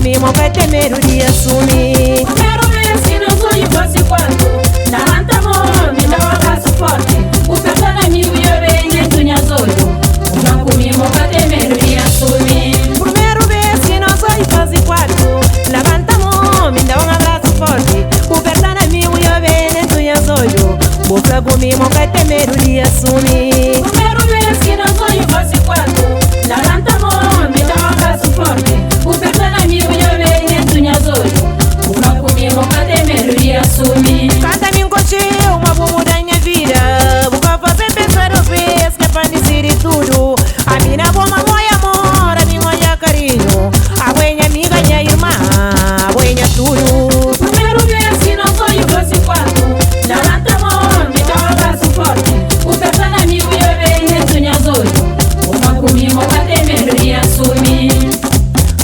ku mi, mo ka ten medu di asumi. Primeru bes ki nos odju fase kuatu, labanta mo, mi da un abrasu forti, bu perta na mi, bu djobe dentu nhas odju, bu fla ku mi, mo ka ten medu di asumi. Primeru bes ki nos odju fase kuatu, labanta mo, mi da un abrasu forti, bu perta na mi, bu djobe dentu nhas odju, bu fla ku mi, mo ka ten medu di asumi. Primeru bes ki nos odju fase kuatu, labanta mo, mi da un abrasu forti, bu perta na mi, bu djobe dentu nhas odju, bu fla ku mi, mo ka ten medu di asumi. Kanta mi nkonxeu, ma bu muda nha vida. Bu ka faze pensa dos vez, que pa decidi tudu. A mi na bo ma moi amor, a mi olha carinho. A nha amiga, nha irmã, a nha tudo. Primeru bes ki nos odju fase kuatu, labanta mo, mi da un abrasu forti, bu perta na mi, bu djobe dentu nhas odju, bu fla ku mi, mo ka ten medu di asumi.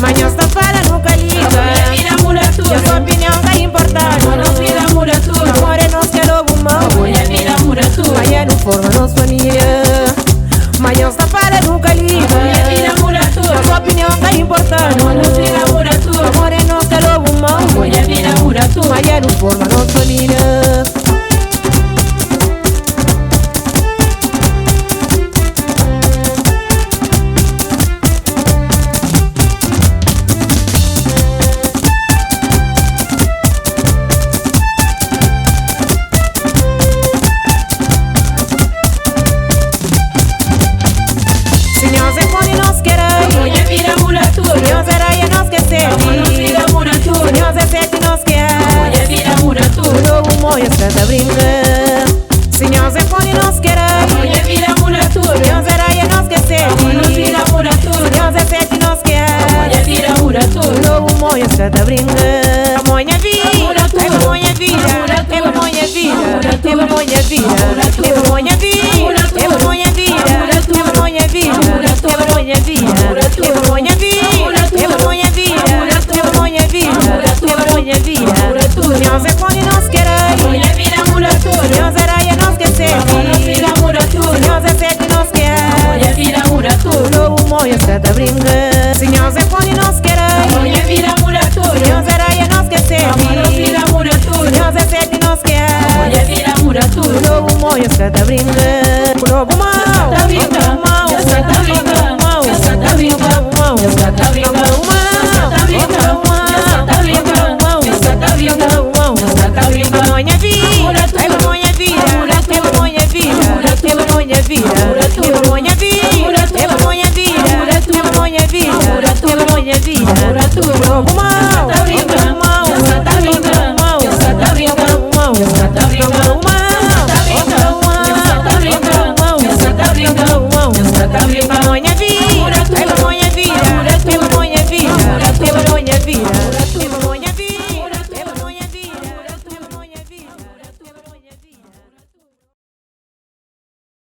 Mas nós tá fala nunca liga. Minha vida muda tudo, Nossa opinião tá importante. Nossa vida muda tudo, Amor é nosso que é lobo mau. Minha vida muda tudo, Manhã não forma nossa família. Mas nós tá fala nunca liga. Minha vida muda tudo, Nossa opinião tá importante. Nossa vida muda tudo, Amor é nosso que é lobo mau. Minha vida muda tudo. Manhã não forma nossa família. Se nós é fome, nós queremos. Minha vida muda tudo, Se nós é raia, nós quer ser. Nossa vida muda Se tudo, nós é sete, nós quer. Minha vida muda tudo, O lobo moia, está brinca. Se nós é fome, nós queremos. Minha vida muda tudo, Se nós é raia, nós quer ser. Nossa vida muda Se tudo, nós é sete, nós quer. Minha vida muda tudo. O lobo moia, está brinca. Minha vida, é minha vida, é minha vida, é minha vida, é minha vida, é minha vida, é minha vida, é minha vida, é minha vida, é minha vida, é minha vida, é minha vida. Nós é fome, nós queremos. Minha vida muda tudo, Nós é raia, nós quer ser. Nossa vida muda tudo, Nós é sete, nós quer. Minha vida muda tudo, O lobo moia, está brinca. Se nós é fome, nós queremos. Minha vida muda tudo, Nós é raia, nós quer ser. Nossa vida muda tudo, Nós é sete, nós quer. Minha vida muda tudo. O lobo moia, está brinca. O lobo mau, Tá brinca, mau, já tá brinca, mau, já tá brinca, mau, já tá brinca, já tá brinca, já tá brinca, já tá brinca, já tá brinca. Minha vida, é minha vida, é minha vida, é minha vida, é minha vida, é minha